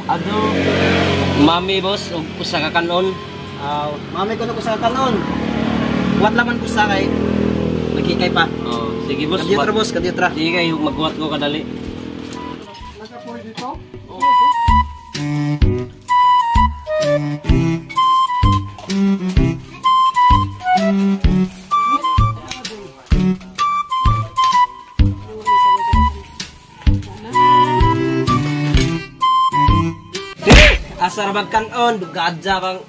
Ado, mami boss, og usa ka kanon. Mami ko na ko sa kanon. Wat laman ko sa kay nagkikay pa. Oh, sige boss. Kadiyot ra boss, kadiyot ra. Sige kayo magbuhat ko kadali. Nakapoy dito? Asa ra bag kanon, dugadja bang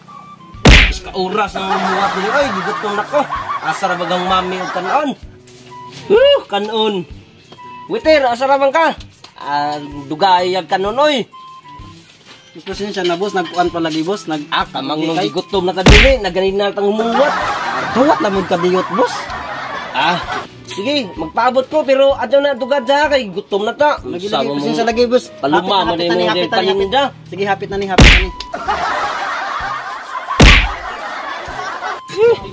ka oras ang muhat dili oy, gigutom na ko. Asa ra bag ang mami og kanon? Kanon. Witer, asa ra man ka? Dugay ag kanon oy. Pasensya na boss, nagkuan pa lagi boss, nag kamang nung gigutom na ka dili, naganina tang humuwat. Tuwat la mod kadiyot boss. Sige, magpaabot ko pero adyo na dugadja kay gutom na ta. Lagi lagi pasensya lagi boss. Paluma man nimo paninda. Sige, hapit na ni, hapit na ni.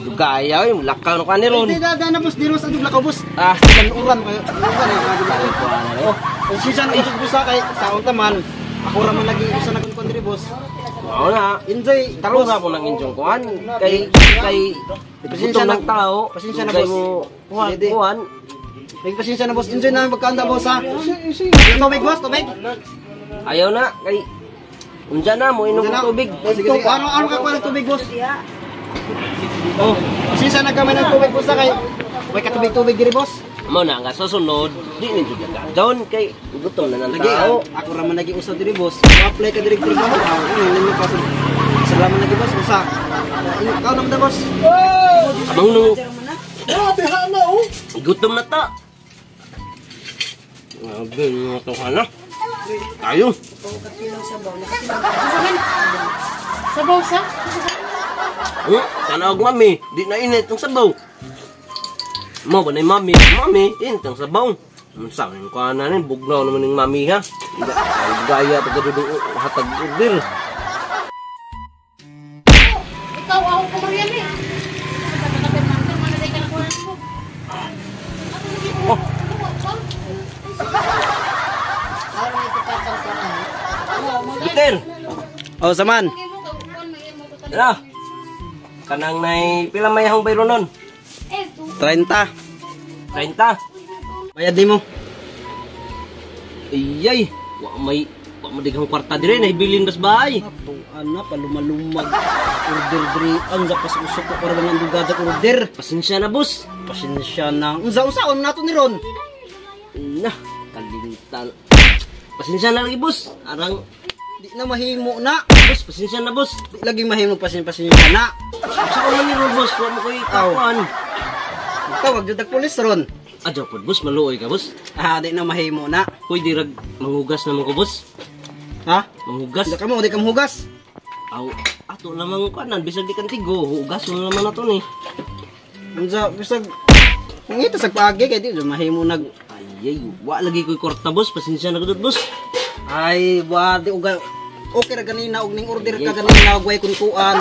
Dugaya oy, lakaw na ka ni ron. Hindi da na boss, diro sa dugla ko boss. Kanuran kayo. Oh, pasensya na boss boss kay sa unta man. Ako ra man lagi usa na kun diri boss. Mao na. Enjoy, tarong ra po nang inyong kuan kay kay pasensya ng tao. Pasensya na boss. Kuan, kuan. May pasensya na boss. Enjoy na pagkaanda boss ha. Tubig boss, tubig. Ayaw na kay unja na mo inom og tubig. Sige, sige. Ano ka kuha ng tubig boss? Oh, pasensya na kami ng tubig boss kay may katubig-tubig diri boss. Mo na nga susunod, di ninyo gagawin kay gutom na ng tao. Ako ra man lagi usa diri boss. Mo-apply ka diri trabaho. Ano nyo pa salamat lagi boss usa. Ikaw naman da boss. Amang nung Grabe ha na oh. Gutom na ta. Grabe nga to na. Tayo. Sabaw sa? Tanaw mami, di na init ang sabaw. Mo ba na mami? Mami, init ang sabaw. Unsa man ko ana ni bugnaw naman ning mami ha. Gaya pagkadudong hatag order. Ikaw ako kumariyan eh. Oh. Peter. Oh, saman. Tara. Kanang nay pila may ahong bayro nun? 30. 30. Bayad di mo. Iyay, wa may wa madighang kwarta dire na ibilin bas bahay. Ato ana palumalumag order diri ang zapas usok ko para lang ang dugadjak order. Pasensya na boss. Pasensya na. Unsa usaon nato ni ron? Na, kalimtan. Pasensya na lagi boss. Arang di na mahimo na. Boss, pasensya na boss. Di lagi mahimo pasensya na. Usaon man ni ron boss, wa mo koy kakuan. Tawag jud pulis ron. Adyo pod boss, maluoy ka boss. Di na mahimo na. Hoy, di rag manghugas naman ko boss. Ha? Manghugas? Di ka mo, di ka manghugas. Aw, ato lamang kuanan bisag di kantigo, hugas mo naman ato ni. Unsa bisag mangita sa paagi kay di mahimo nag ay, wa lagi koy kwarta boss, pasensya na gud boss. Ay, wa di uga. Okay ra ganina og ning order ka ganina og way kun kuan.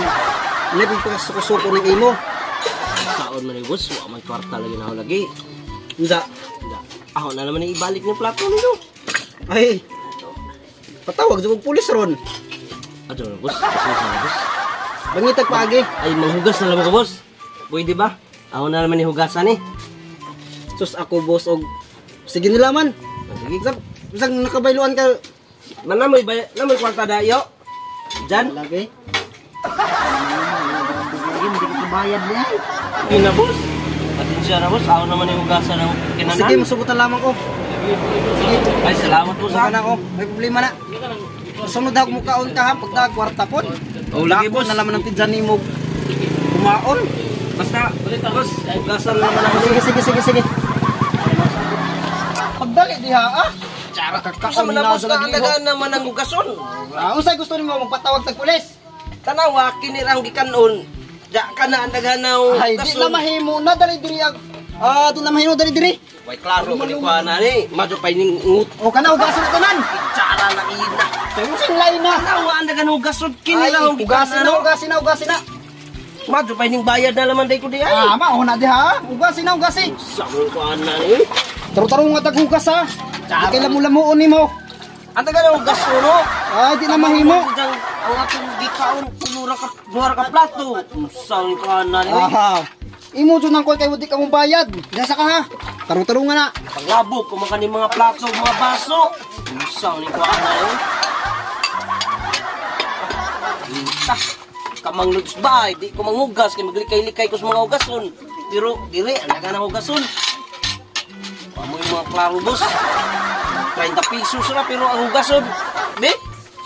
Labi pa suko-suko ning imo. Saon man ni boss, wa may kwarta lagi na lagi. Unsa? Ako na naman ibalik ng plato nito. Ay. Patawag jud og pulis ron. Adyo na boss, pasensya na boss. Bangitag paagi. Ay, manghugas na lang ko boss. Pwede ba? Ako na naman ihugasan eh. Sus ako boss og sige nila man. Sige. Bisag nakabayluan ka. Manamoy ba namoy kwarta dayo? Diyan? Lagi. Hindi ko bayad niya. Hindi na boss. Pasensya na boss, ako naman ihugasan ng kinanan. Sige, masubutan lamang ko. Sige. Ay, salamat po sa ako. May problema na. Sunod ako mukaon ka ha, pagda kwarta pod. Oh, lagi boss. Na laman ang pizza nimo. Kumaon. Basta, boss, hugasan naman ako. Sige. Pagdali diha ah. Tsara ka man na boss, kaandagaan naman ang hugason. Unsay gusto nimo magpatawag tag pulis? Tanawa kinirang gikanon. Ja ka na andagahan na Ay, di na mahimo na dali diri ag. Di na mahimo dali diri. Way klaro man ko ana ni. Madyo pa ning ngut. O kana hugason tanan. Tsara na ina. Kay using lain na. Tanawa andagahan hugason kinirang Ay, hugasin na, hugasin na, hugasin na. Madyo pa ining bayad na laman day ko di ay. Ah, mao na diha. Ugasi na, ugasi. Sa mong kuan na ni. Taro-taro nga taghugas ha. Di kay lamu-lamuon nimo. Ang taga ng gaso no. Ay, di na mahimo. Ang ang akong gikaon duha ra ka plato. Unsa ni kuan na ni? Aha. Imo jud nang koy kay di ka mong bayad. Gasa ka ha. Taro-taro nga na. Paglabok ko man kani mga plato, mga baso. Unsa ni kuan na ni? Ta. Kamang luds ba, di ko manghugas kay maglikay-likay ko sa mga hugason. Pero diri ang daga ng hugason. Pamoy mga klaro boss. 30 pesos ra pero ang hugason. Be,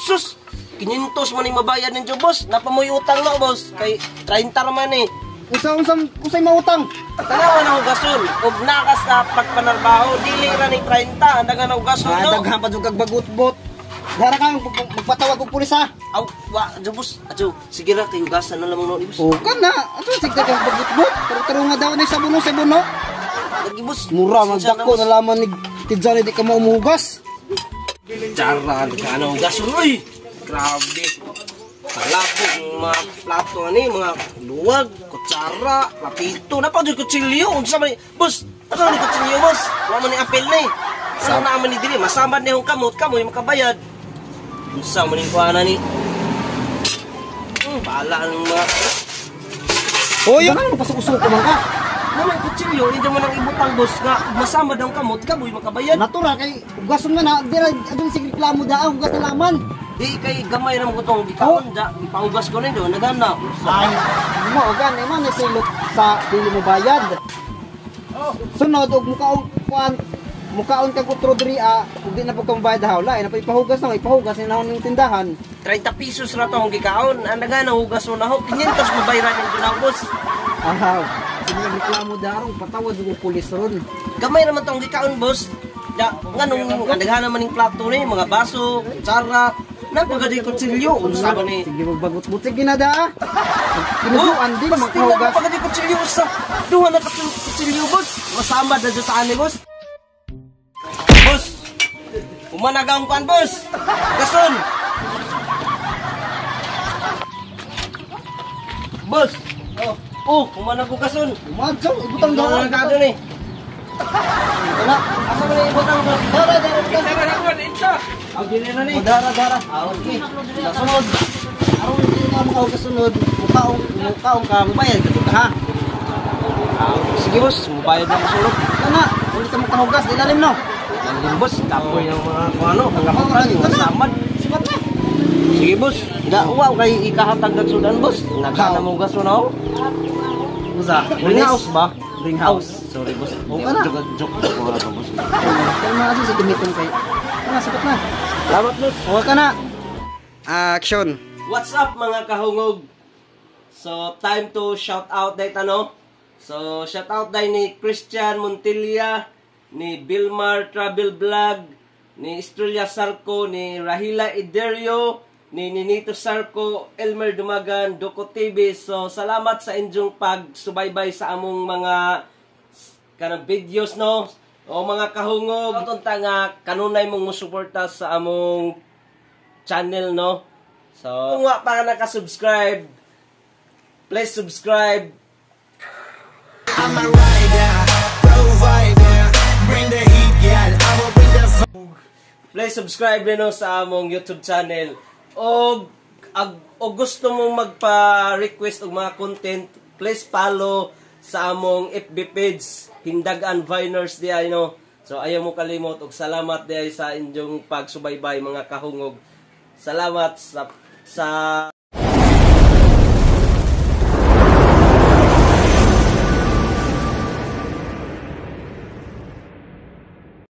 sus, 500 man yung mabayad ninyo boss. Napamoy utang na boss kay 30 ra man eh. Unsa unsa unsay mautang? Tanawa na hugason. Ug nakas na pagpanarbaho, dili ra ni 30 ang daga ng hugason Ah, no. daghan pa jud kag bagutbot. Dara ka magpatawag og pulis ha. Aw, wa, adyo boss. Adyo, sige ra kay hugasan na lamang no ni boss. O ka na. Ato sige kag bagutbot. Taro-taro nga daw ni sabuno sabuno. Lagi boss. Mura Pasensya na, magdako boss. na laman ni Tidjani di ka maumuhugas. Chara, nagkano ang gason, uy! Grabe. Palapog, mga plato ani, mga luwag, kutsara, platito. Napag yung kutsilyo. Unsa man ni, boss, ano ni kutsilyo, boss? Wa man ni apel na eh. Ano na man ni dili, masamad ni akong kamot, kamoy makabayad. Unsa man ni kuha na ni? Bahala ang mga... Hoy, ano pasuk-usok man ka? Mo man kutsilyo, hindi mo nang ibutang, boss, nga masamad ang kamot, kamoy makabayad. Natura kay hugason nga na, dira adun sige reklamo da hugas na laman. Di kay gamay ra mo ko tong gikaon, da, ipahugas ko ninyo, nagana. Ay, mo gani man ni silot sa dili mo bayad. Sunod og mukaon kuan mukaon kag utro diri ah, ug di na pud ka mobayad hawla, ay na pa ipahugas na, ipahugas ni nahon ning tindahan. 30 pesos ra to ang gikaon. Ang nagana hugas na ho. 500 mabayran ning dunaw boss. Ahaw. Sige nag reklamo darong patawad og pulis ron. Gamay naman tong gikaon boss. Da nganong ang daghana man ning plato ni mga baso, kutsara, napagadi kutsilyo unsa ba ni? Sige magbagot-bot sige na da. Kinuduan di Basta makahugas. Napagadi kutsilyo sa duha na ka kutsilyo boss. Masama na sa ani boss. Boss. Umanaga ang kuan boss. Gason. Boss. Oh, umana ko gason. Umadyo, ibutang Ibutang da. na ka dun eh. Wala. Asa man yung ibutang boss? Dara dara dara. Ang dili na ni. O, dara dara. Ah, okay. Nasunod. Aron di ka makahugas sunod, mukaon mukaon ka mobayad ka ha. Ah, sige boss, mubayad na ko sunod. Kana, ulit ka makahugas, ilalim no. Lalim boss, kapoy ng mga kung ano, kakapoy, Oh, mga samad. Sibat na. Sige boss, da wow kay ikahatag na sudan boss. Nagana mo gaso na ako. Usa. Ring house ba? Ring house. Sorry boss. Okay na. Joke, joke, joke ako boss. Kalma aja sa tumitong kay. Kana sibat na. Salamat boss. Okay ka na. Action. What's up mga kahungog? So time to shout out dahil ano? So shout out dahil ni Christian Montilla, ni Bilmar Travel Vlog, ni Estrella Sarco, ni Rahila Iderio, ni Ninito Sarco, Elmer Dumagan, Doko TV. So salamat sa inyong pagsubaybay sa among mga kanang videos no. O mga kahungog, unta nga kanunay mong musuporta sa among channel no. So, kung wa pa ka naka-subscribe, please subscribe. I'm a rider, provider. Bring the heat, girl. I will bring the Please subscribe din no, sa among YouTube channel. O ag, o gusto mong magpa-request og mga content, please follow sa among FB page, Hindagan Viners di ay no. So ayaw mo kalimot og salamat di ay sa inyong pagsubaybay mga kahungog. Salamat sa